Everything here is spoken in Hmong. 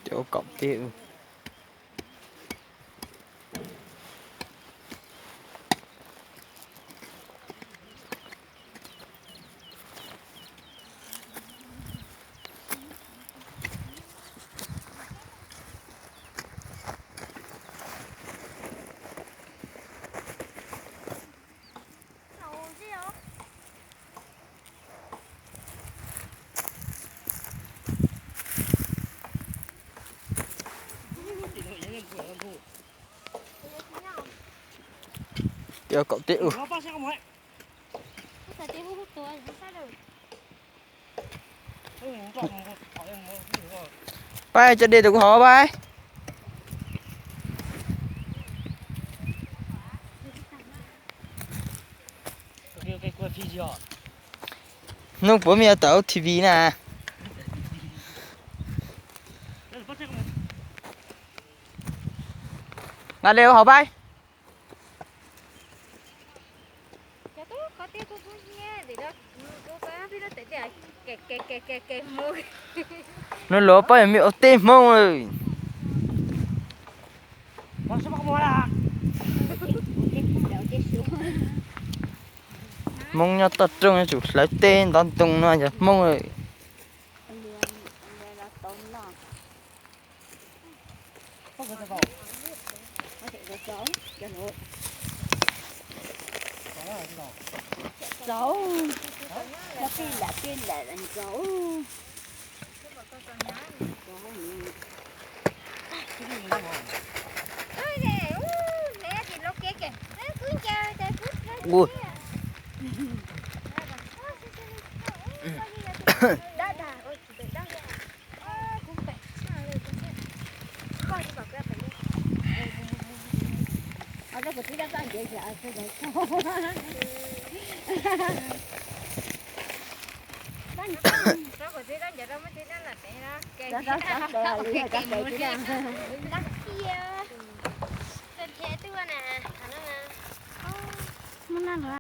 Cov kaum tib. Cov kaum tib. Pab, cov dej rau kuv haus pab. Hnub puav me nyuam tawm T V na. Nqa dej haus pab. Nub luav pab yog me ua teb Hmoob lawm. Hmoob nyob toj roob yuav tsum hlawv teb ntov ntoo no yog Hmoob lawm. Muaj nab no.